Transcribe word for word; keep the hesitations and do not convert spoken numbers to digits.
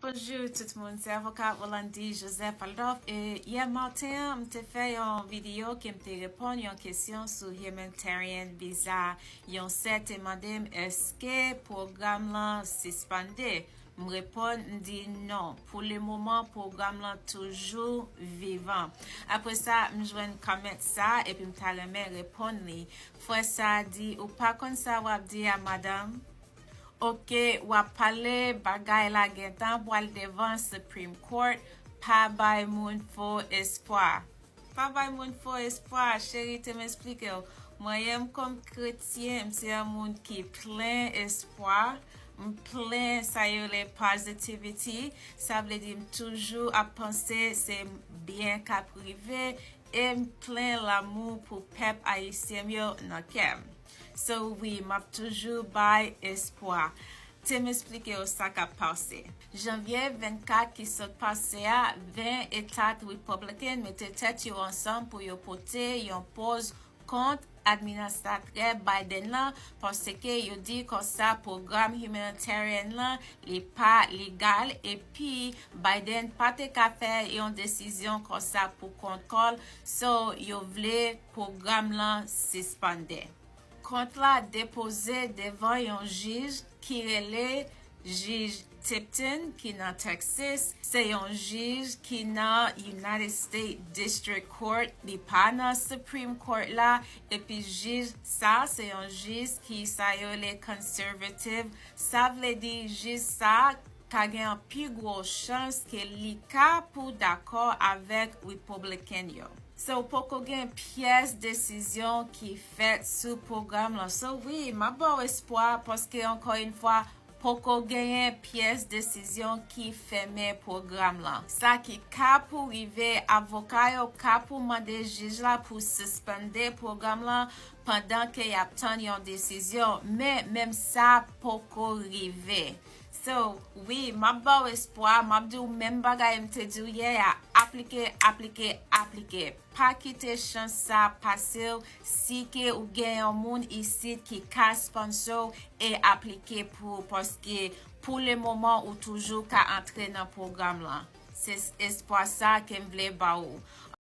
Bonjou tout moun, se avoka Rolandi Joseph Aldorf e yè maten an m te fè yon videyo ke m te reponn yon kesyon sou humanitarian visa. Yon sè te mande m èske pwogram lan sispande. M reponn, m di non. Pou le moman, pwogram lan toujou vivan. Apre sa, m jwenn kòmant sa epi m ta renmen reponn li. Frè sa di, ou pa konn sa w ap di a madanm? Oke, w ap pale, bagay la gentan pwal devan Supreme Court, pa bay moun fo espwa. Pa bay moun fo espwa, cheri, te m esplike w. Mwen menm kòm kretyen, m se yon moun ki plen espwa, m plen sa yo rele positivity, sa vle di m toujou ap panse se byen k ap rive, e m plen lanmou pou pèp ayisyen m yo nan kè m. So wi, m ap toujou bay espwa. Te m esplike w sa k ap pase. Janvye vennkat ki sot pase a, ven eta Republican mete tèt yo ansanm pou yo pote yon poz kont administratè Biden lan, paske yo di konsa pwogram humanitarian lan li pa legal, epi Biden pa te ka fè yon desizyon konsa pou kont kò l, so yo vle pwogram lan sispande. Kont la depoze devan yon jij ki rele jij Tipton ki nan Texas, se yon jij ki nan United States District Court, li pa nan Supreme Court la, epi jij sa se yon jij ki sa yo rele conservative, sa vle di jij sa ka gen pi gwo chans ke li ka pou dakò avèk Republican yo. So poko gen pyès desizyon ki fèt sou pwogram lan. So wi, m ap ba w espwa paske ankò yon fwa, poko genyen pyès desizyon ki fèmen pwogram lan. Sa ki ka pou rive, avoka yo ka pou mande jij la pou sispande pwogram lan pandan ke y ap tann yon desizyon, men menm sa poko rive. So wi, m ap ba w espwa, m ap di w menm bagay m te di w yè a, aplike, aplike, aplike. Pa kite chans sa pase w si ke ou gen yon moun isit ki ka sponsor w e aplike pou ou, paske pou le moman ou toujou ka antre nan pwogram lan. Se espwa sa ke m vle ba ou.